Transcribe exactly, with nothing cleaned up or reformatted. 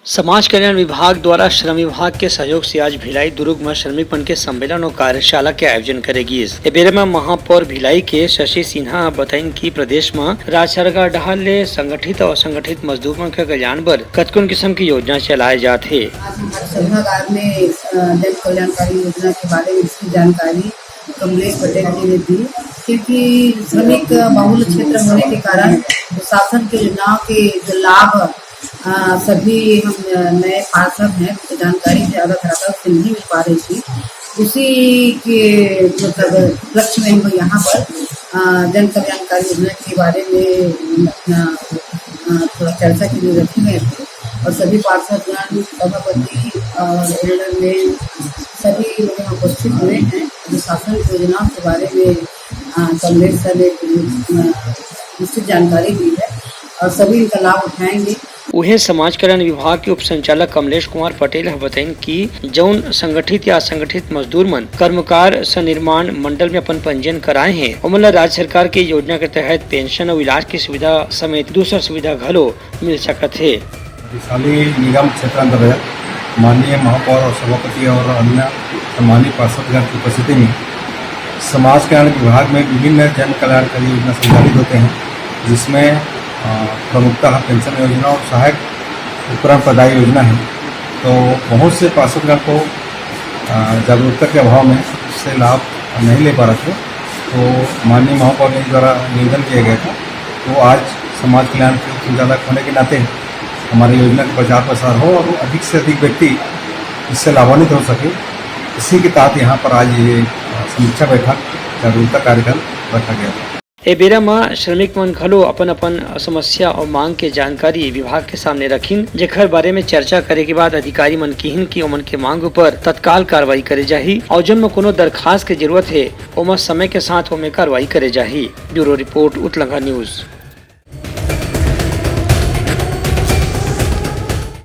समाज कल्याण विभाग द्वारा श्रम विभाग के सहयोग से आज भिलाई दुर्ग म श्रमिक मन के सम्मेलन अउ कार्यशाला के आयोजन करे गिस। ए बेरा म महापौर भिलाई के शशि सिन्हा ह बताइन कि प्रदेश म राज्य सरकार डहार ले संगठित अउ असंगठित मजदूर मन के कल्याण बर कतकोन किसम के योजना चलाए जात हे। आज हमारे सभागार में, अ, जन कल्याणकारी योजना के बारे में इसकी जानकारी कमलेश पटेल जी ने दी, क्योंकि श्रमिक बहुल क्षेत्र होने के कारण शासन के योजनाओं के जो लाभ, अ, सभी हम नए पार्षद हैं, तो जानकारी से अवगत रहता है, उससे नहीं मिल पा रही थी। उसी के मतलब उपलक्ष्य में हम यहाँ पर, अ, जन कल्याणकारी योजना के बारे में अपना, अ, थोड़ा चर्चा के लिए रखे गए थे और सभी पार्षदगण, सभापति और एल्डर में सभी लोग यहाँ उपस्थित हुए हैं। जो शासन योजनाओं के बारे में, अ, कमलेश सर ने, अ, विस्तृत जानकारी दी है और सभी इनका लाभ उठाएंगे। उहें, समाज कल्याण विभाग के उप संचालक कमलेश कुमार पटेल ह बताइन कि जउन संगठित या असंगठित मजदूर मन कर्मकार सनिर्माण मंडल में अपन पंजीयन कराए हें, ओमन ल राज्य सरकार के योजना के तहत पेंशन अउ इलाज की सुविधा समेत दूसर सुविधा घलो मिल सकत हे। वैशाली निगम क्षेत्र अंतर्गत माननीय महापौर और सभापति और अन्य सम्मानित पार्षदगण की उपस्थिति में समाज कल्याण विभाग में विभिन्न जन कल्याणकारी योजना संचालित होते हैं, जिसमें, अ, प्रमुखतः पेंशन योजना और सहायक उपकरण प्रदाय योजना है। तो बहुत से पार्षदगण को, अ, जागरूकता के अभाव में इससे लाभ नहीं ले पा रहे थे। तो माननीय महापौर जी द्वारा निवेदन किया गया था, तो आज समाज कल्याण के संचालक होने के नाते हमारी योजना का प्रचार प्रसार हो और अधिक से अधिक व्यक्ति इससे लाभान्वित हो सके, इसी के तहत यहाँ पर आज ये, अ, समीक्षा बैठक, जागरूकता कार्यक्रम रखा गया था। ए बेरा म श्रमिक मन घलो अपन-अपन समस्या अउ मांग के जानकारी विभाग के सामने रखिन, जेखर बारे में चर्चा करे के बाद अधिकारी मन किहिन कि ओमन के मांग उपर तत्काल कार्रवाई करे जाही अउ जउन म कोनो दरखास्त के जरूरत हे, ओमा समय के साथ ओमे कार्रवाई करे जाही। ब्यूरो रिपोर्ट, उतलंघा न्यूज।